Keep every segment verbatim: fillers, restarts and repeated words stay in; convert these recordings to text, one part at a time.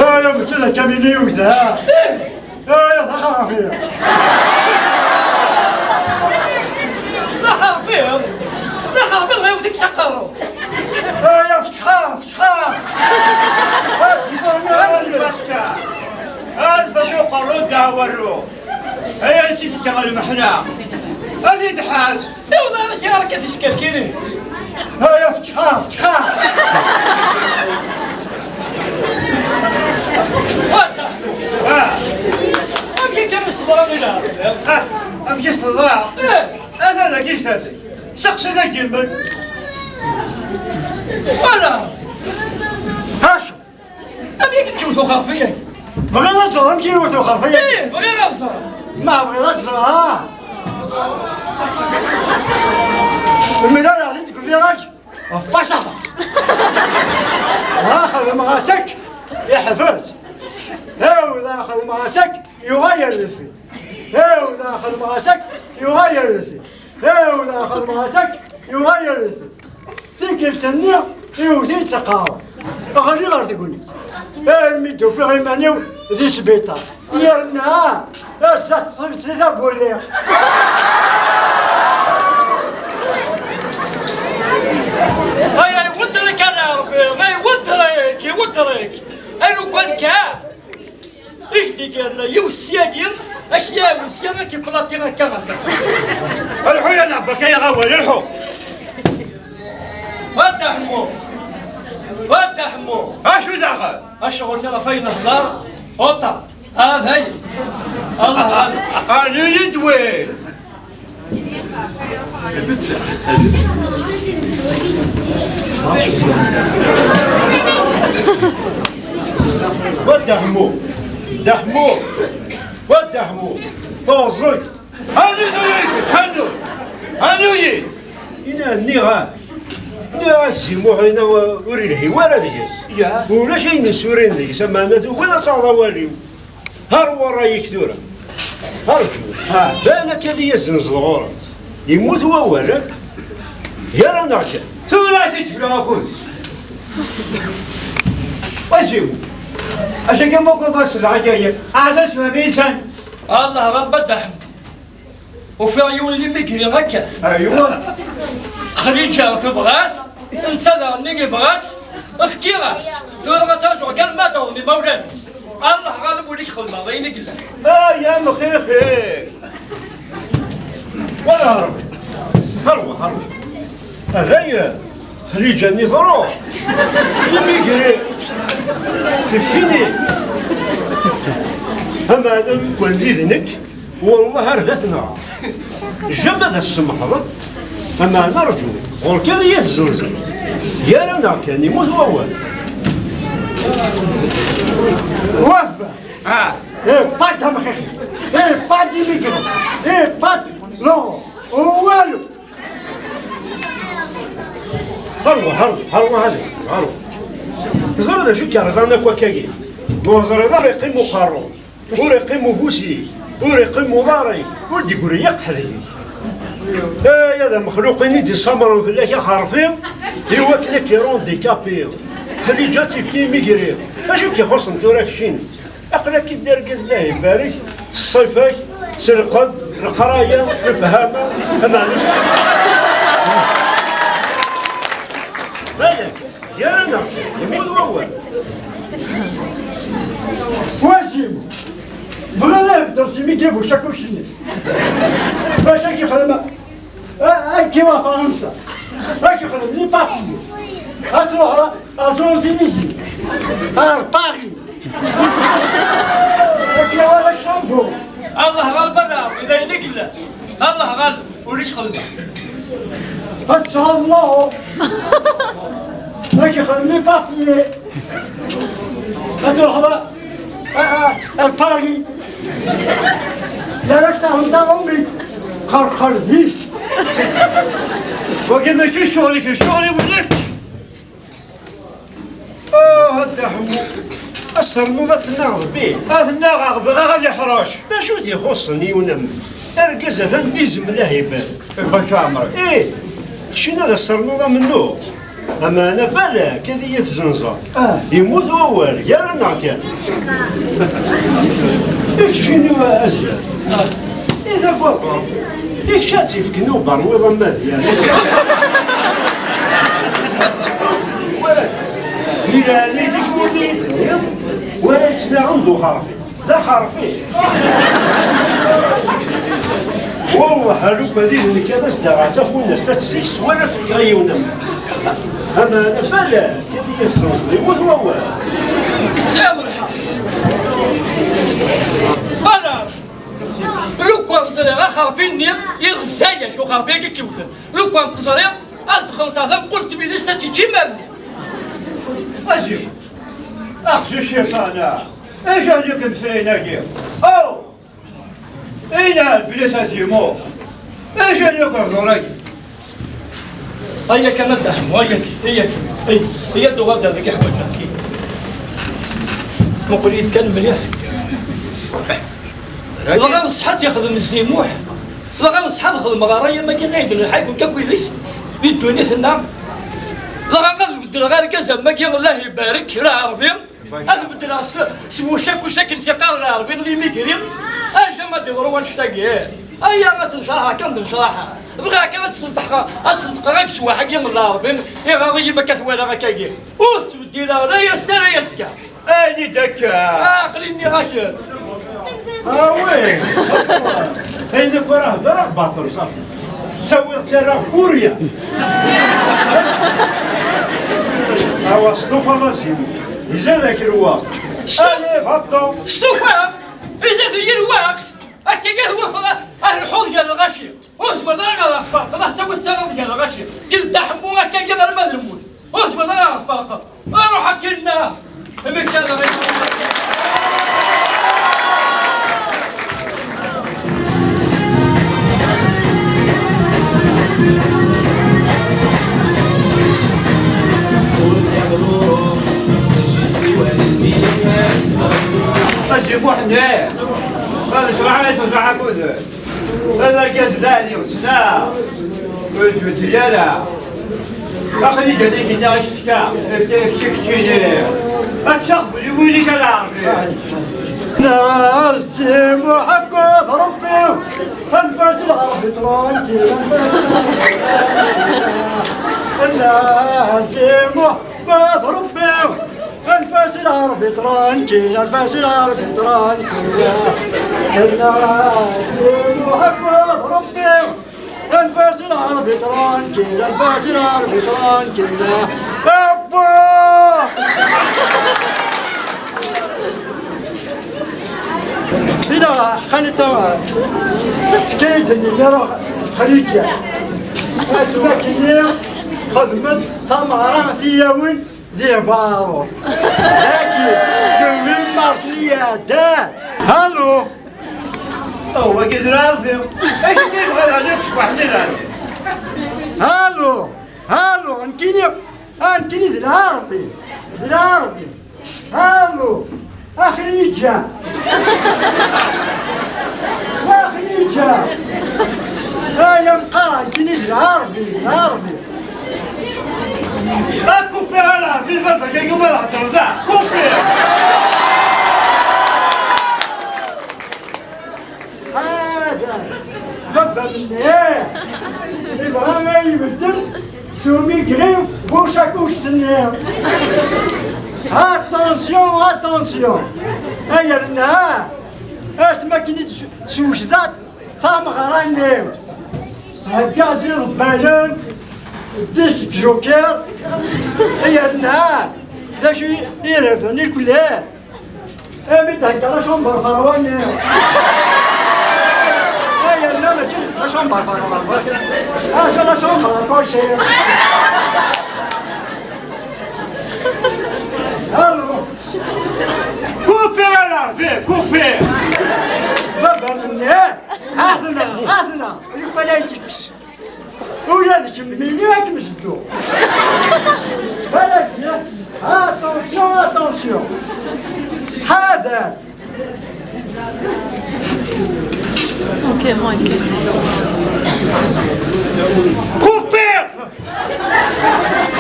Aya mačči d akamini yewta, ha? Aya d axerxir. D axerxir. D axerxir, ma yewwet-ik s aqerru. Aya feččxeɣ, feččxeɣ. Ad d-iferni. Ad d-iferni. Ad d-iferni uqerru, ddaw warru. Aya i t-id-tekka ɣer lmeḥna. Ad t-id-ḥaz. Iwḍ ara s-iɣer akka s iskerkiri. Aya feččxeɣ, feččxeɣ. Wata. Ah. Amek akka i s-teḍra i lɛerb? Ah, amek i s-teḍra? Eh. Atan dagi zdat-i. Seqsi dagi mel. Wala. Acu? Amek i k-yewwet uxerfi-agi? Bɣiɣ ad ẓreɣ amek i yewwet uxerfi-agi. Ih, bɣiɣ ad ẓreɣ. Ma bɣiɣ ad ẓreɣ, ah! Mlaleɣ di tgellid-agi, face à face. Wa xedmeɣ-as akk, yeḥbes. Aw, da xedmeɣ-as akk, yuɣal ar deffir. Aw, da xedmeɣ-as akk, yuɣal ar deffir. Aw, da xedmeɣ-as akk, yuɣal ar deffir. Tikkelt-nni, iwet-iyi-d s aqerru. Ɣliɣ ɣer tegnit. Armi d-ufiɣ iman-iw di sbiṭar. Yerna ass-a ṭṭṣeɣ-tt d abulliɣ. Ay, ay, iweddeṛ-ik a Ṛebbi, ay, iweddeṛ-ik, iweddeṛ-ik. Ay, lukan kan. I k-d-igan yiwet syagi, ad k-yawi sya, ad k-iplaṭi akka ɣer da. Lḥu ya Rebbi, akka yaɣawal, lḥu. A Dda Ḥemmu, a Dda Ḥemmu. Acu daɣen? Acuɣer-nni ɣef ay nehḍer? Oṭa, a day. Allah ɣaleb. Ɛni yid-wen? Wa Dda Ḥemmu, Dda Ḥemmu, wa Dda Ḥemmu, tuẓẓeg. Anu-yi-d, anu, anu-yi-d. Ina nniɣ-ak, nniɣ-ak Zimuḥ ina ur ilhi wara deg-s. Ya. Ulac ayen yessurin deg-s, ameɛna tugiḍ ad taɣeḍ awal-iw. Har wa ṛṛay-ik tura. Arǧu. Ha. Balak ad iyi-yezzenzeḍ ɣur-s. Yemmut wawal, eh? Gar-aneɣ kan. Tura ad t-id-fleɣ akud. Waziw. Acu kan ma kent-selleɣ akka-yi. Ɛzaz fehmi insan. Allah ɣaleb a Dda Ḥemmu. Ufiɣ yiwen n yimigri akka. Aywa. Xliǧa tebɣa-t, netta daɣen-nni yebɣa-tt, fkiɣ-as. Tura ad traǧuɣ kan ma d-awḍen imawlan-is. Allah ɣaleb, ur ik-xedmeɣ d ayen i yellan. Ay amxixi! Wala Ṛebbi! Ḥerwa, ḥerwa! Aday, Xliǧa-nni truḥ! Imigri! C'est fini! Ameɛna lukan d nekk, Wellah ar d at-nɣeɣ. Jama ad as-semḥeḍ, ameɛna rǧu, ɣur-k ad iyi-tezzenzeḍ. Gar-aneɣ kan, imut wawal. Waf! Ah. Eh, pas d amxixi. Eh, pas d'immigré. Eh, pas d... Non. Oh, walu. Ḥerwa, ḥerwa, ḥerwa hadi, ḥerwa. Teẓriḍ d acu i k-yerẓan akk akkagi? Ur teẓriḍ ara yeqqim uqerru. Ur iqqim ufus-ik, ur iqqim uḍar-ik, ur d-iggri yiqeḥ deg-k. Ay, ad amexluq-ini d-iṣamren fell-ak a xerfi, i wakken ad k-irundikapi. Xliǧa ad tifki imigri. Acu k-ixuṣṣen tura keččini? Aql-ak-id d argaz, Llah ibarek, s ṣṣifa-k, s lqedd, leqraya, lefhama, ameɛlus. Malak? Gar-aneɣ, yemmut wawal. Wasim, bɣiɣ ad beddeɣ s imi i ibuc akuc-nni. Bac ad k-ixdem, a-, ad k-iwa Faransa. Ad k-ixdem les papiers. Ad truḥeḍ ar Champs-Élysées. Ar Paris. Ad k-yawi ar Luxembourg. Allah ɣaleb a Ṛebbi, d ayen i yellan. Allah ɣaleb. Ulac xedmeɣ. Ad tesɛuḍ laɣu. Ad k-ixdem les papiers. Ad truḥeḍ a, a, a, ar Paris. Yerra-k taɣenda umi tqerqer din. Wagi mačči ccɣel-ik, ccɣel-iw nekk. Ah, a Dda Ḥemmu, ad s-ternuḍ ad tennaɣeḍ bi. Ad tennaɣeɣ, bɣiɣ ad iḥṛec. D acu i t-ixuṣṣen i yiwen am argaz atan d izem lahiban? Iban Ɛmer. Ih, keččini ad as-ternuḍ amennuɣ. Ameɛna balak ad iyi-tzenzeḍ. Ah. Yemmut wawal, gar-aneɣ kan. I keččini a Azgar? I d abaṭu? I kečč ad tt-ifken uberwiḍ am Madian? Wala, di leɛnaya-k, ur d-iyi-d-tenniḍ wala yettnaɣen d uxerfi. D axerfi. Wellah, a lukan d nekk ad as-d-aɣeɣ tafunast, ad tt-tekkes wala tefkeɣ i yiwen am. Ameɛna balak ad iyi-yessenẓel, yemmut wawal. Tesɛiḍ lḥeqq. Balak. Lukan ẓriɣ axerfi-nni iɣza-yak, uxerfi-agi k-iwten. Lukan teẓriḍ, ad txellṣeḍ tamqunt n tbidest ad tečč iman-nni. Azim, aqcic cciṭan-a. Acu n imeslayen-agi? Aw! Ayna, Blas Azimu! Acu n lehdur-agi? Aya kan a Dda Ḥemmu, aya kan, aya kan. Ay, ay, ad d-uɣal d dagi ḥwaǧeɣ-k. Muqel-iyi-d kan mliḥ. Dɣa d ṣṣeḥ ad t-yexdem Zzi Muḥ. Dɣa d ṣṣeḥ ad xedmeɣ ṛṛay am wagi ay d-nelḥa akk yid-k di ddunit-nneɣ. Dɣa ad beddleɣ argaz am wagi, Allah ibarek, kra Ṛebbi. Ad beddleɣ s, s wucak, ucak n siqar n Ṛebbi n imigri. Acu ma d-iḍru wannect-agi? Aya ad t-necraḥ kan d necraḥ. Bɣiɣ kan ad t-sneṭqeɣ, ad sneṭqeɣ deg sswaḥ-agi n Ṛebbi. Iɣaḍ-iyi ma akka twalaɣ akkagi. Ur tettbeddileɣ la ass-a la azekka. Ani-d akka? Ah, aql-i nniɣ-ak. Ah, oui. Ayen akk ara heddreɣ, baṭel, ṣafi. Tettawiḍ-tt ara kurya. Awa, stufa d azimu. Izad-ak lweqt. Allez, va-t'en. Stufa! Izad-iyi lweqt. Akka i twafeḍ ad lḥuḍ gar lɣaci. Ur tezmireḍ ara ad ɣ-tferqeḍ, ad tawiḍ taraḍ gar lɣaci. Kil Dda Ḥemmu akkagi arma d lmut. Ur tezmireḍ ara ad ɣ-tferqeḍ. Ruḥ akkin-nna. Imi kan ɣic. A Si Muḥ, nniɣ. Ad necreḥ, ad necreḥ akked. Ad argaz d aɛli, sna. Ur tbeddi ara. Aql-i ǧǧan-ik-id-nniɣ, ad k-fkeɣ. Ad k-fkeɣ keččini. Ad k-taɣ belli win-ik a Lɛerbi. Nna Si Muḥ akked Ṛebbi, anef-as i Lɛerbi tranquille, anef-as. Nna Si Muḥ akked Ṛebbi, anef-as i Lɛerbi tranquille, anef-as i Lɛerbi tranquille. Nna Si Muḥ akked Ṛebbi, anef-as i Lɛerbi tranquille, anef-as i Lɛerbi tranquille. Abba! Ila, ḥqanita, fkan-d-nni, xrija. Asmi akken-nni, xedment tameɣra tiyawen di Lbarut. Dagi, le huit mars-nni iɛeddan. Allô? Oh, wagi d Lɛerbi. Acu i yebɣa Lɛerbi ṣṣbeḥ-nni Lɛerbi? Allô? Allô? Nekkini, ah, nekkini d Lɛerbi. D Lɛerbi. Allô? Axir-iyi-d ja. Axir-iyi-d ja. Ay, amqar, nekkini d Lɛerbi, d Lɛerbi. Akupi a Lɛerbi, baba-k, ay, ma lehder da. Kupi! Hada, baba-m-nni, ibɣa ad ibeddel s umigri bu tacakust-nni. Attention, attention! Ay rna, asmi akken i d-swejdeɣ tameɣra-nni, heggaɣ-d iḍebbalen, disque joker, ay rna, d acu i irehben irkelli? Imi d-hegga la chambre ferwani. Ay, yella mačči d la chambre ferwani. Aca la chambre à coucher. Allô? Coupez à l'arrivée, coupez. Baba-m-nni, atna, atna, yufa la yetteks. Ula d kemmini ad kem-sedduɣ. Balak, attention, attention. Ḥader. Ok, bon, ok. Coupez!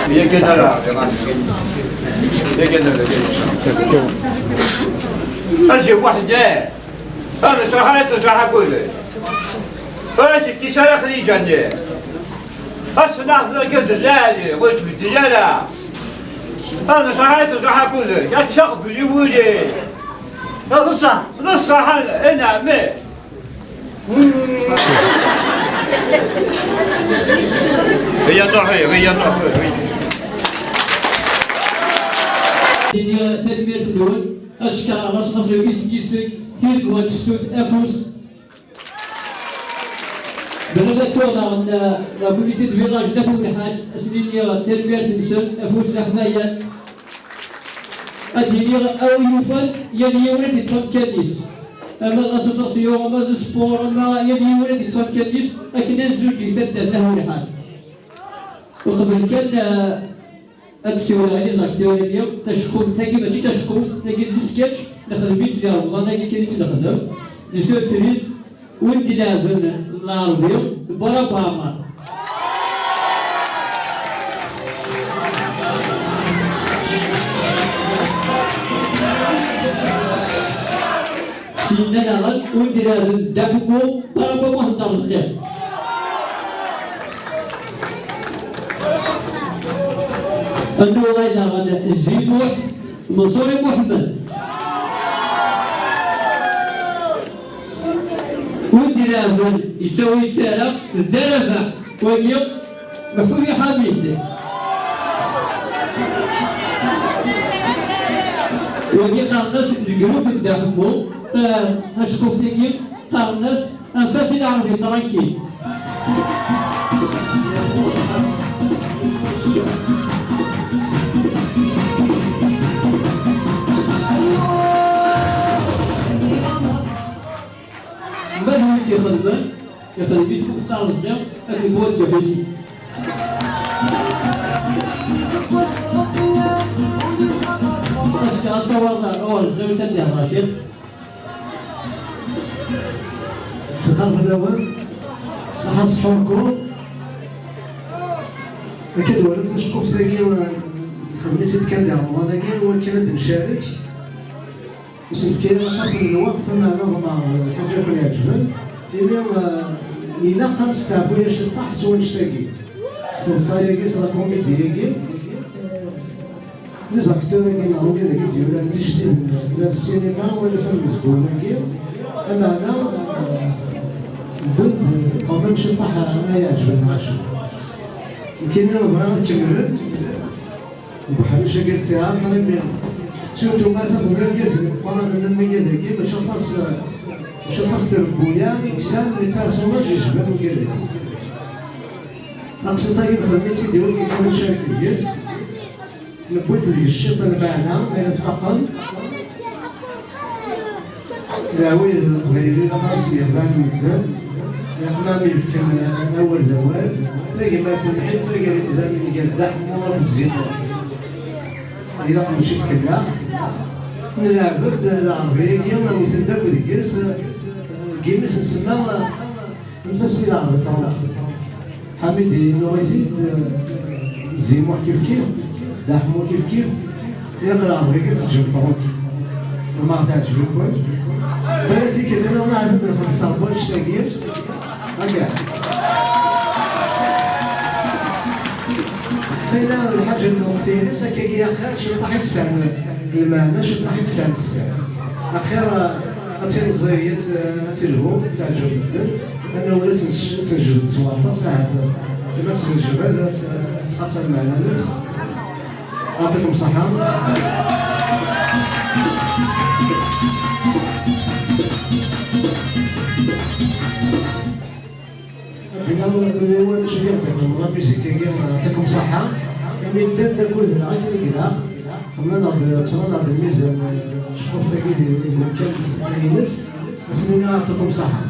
هي كده لا، يا غالي. هي كده لا. اجي واحد جاي. هذا شو حالته، شو حقوله؟ اجي كي شرخ لي جنيه. اصلا ناخذ القلب اللالي، قلت بدي لا. هذا شو حالته، شو حقوله؟ يا تشغب لي ولي. هذا صح، هذا صح، هذا، انا مي. هي نروح، هي، هي نروح، هي. Tanemmirt-nwen, acekkeṛ ɣas ɣef isekkiset, tirgwa n tessut, afus. Bnadatola n la comité de village n At Welḥaǧ, ad sen-iniɣ tanemmirt-nsen, afus d aḥmayan. Ad d-iniɣ a wi yufan, yal yiwen ad d-iṭṭef amkan-is. Ama d l'association, ama d sport, ama yal yiwen ad d-iṭṭef amkan-is, akken ad nzuǧǧeg taddart n At Welḥaǧ. Uqbel kan, eh, ad d-siwleɣ i les acteurs-agi, taceqquft-agi mačči d taceqquft, tagi d sketch, nexdem-itt di Remḍan-agi kan i tt-nexdem, d surprise, win d-ileɛben Lɛerbi, Baraba Ɛmer. Syenna daɣen, win d-ileɛben Dda Ḥemmu, Baraba Muḥend Arezqi. Ad nuɣal daɣen Zimuḥ, Manṣuri Muḥemmed. Win d-ileɛben, yettawi-tt ara, d Dda Rabeḥ, wagi, Meḥfub Ḥamid. Wagi qqaren-as le groupe n Dda Ḥemmu, ta-, taceqquft-agi qqaren-as un facile Ɛerbi tranquille. Ma d win tt-ixedmen, ixdem-it Mufti Arezqi akked Buɛeddi Ḥusin. Azekka asawaḍ ɣer Arezqi, ad d-ihḍer ciṭ. Ttxerben awal, ṣaḥa sḥurku. Akka d-walam taceqquft-agi, nxedm-itt-id kan di Remḍan-agi, i wakken ad d-ncarek. Ur s-nefki ara aṭas n lweqt, ameɛna ḍemɛeɣ lḥaǧa i ken-iɛeǧben, imi, eh, ilaq ad nesteɛfu ya ciṭṭaḥ s wannect-agi, s teḍsa-agi, s la comédie-agi, eh, les acteurs-agi neɣ wigad-agi d-yuran d ijdiden, la s ssinima wala s amezgun-agi, ameɛna, eh, wwin-d quand même ciṭṭaḥ ay iɛeǧben lɛaci. Nekkini bɣiɣ ad kemmlen. Deg uḥric-agi n théâtre, imi surtout ma tafeḍ irgazen imeqqranen am wigad-agi, mačči aṭas, mačči aṭas trebbuya i yesɛan les personnages yecban wigad-agi. Taqsiṭ-agi nxeddem-itt-id i wigi kan ncarek deg-s, newwi-d deg-s ciṭ n lmeɛna, ma yella tfaqem. Lɛawid n Leqbayel ilaq ad tt-yexdam medden, ilaq ma mi yefkan awal d awal, tagmat n lḥib, tagar imdanen gar Dda Ḥemmu akked Zimu. Ilaq mačči d tkellax, nleɛb-d Lɛerbi-agi, awten-d akk deg-s, deg yimi-s nsemma Nfassi Lɛerbi Ṭawla. Ḥamid yennuɣ-it-id, eh, Zimuḥ kifkif, Dda Ḥemmu kifkif, ilaq Lɛerbi-agi teǧǧem ṭruk. Ma teɛǧeb-iken. Balak tikkelt nniḍen ahat ad nxedmet ɣer wannect-agi. Akka. Ma yella d lḥaǧa n lweqt-ines, akkagi axir, ciṭṭaḥ i yesɛan lmeɛna, ciṭṭaḥ i yesɛan sser. Axir, eh, ad timẓi, ad, ad telhu, ad teɛǧeb medden. Ad nawel ad tenj-, ad tenjeb s waṭas, ahat tama tesnejbad, ad, ad txaṣṣer lmeɛna-nnes. Yeɛṭikum ṣṣeḥḥa. Ad d-nawi awal acu i ɣ-d-ixdem la musique-agi, yeɛṭikum ṣṣeḥḥa. Imi ddan-d akud-nneɣ akken i ilaq, xemmen-aɣ-d, ṭṭfen-aɣ-d lmizan, eh, ceqquft-agi di, di wemkan-ines, ad sen-iniɣ yeɛṭikum ṣṣeḥḥa.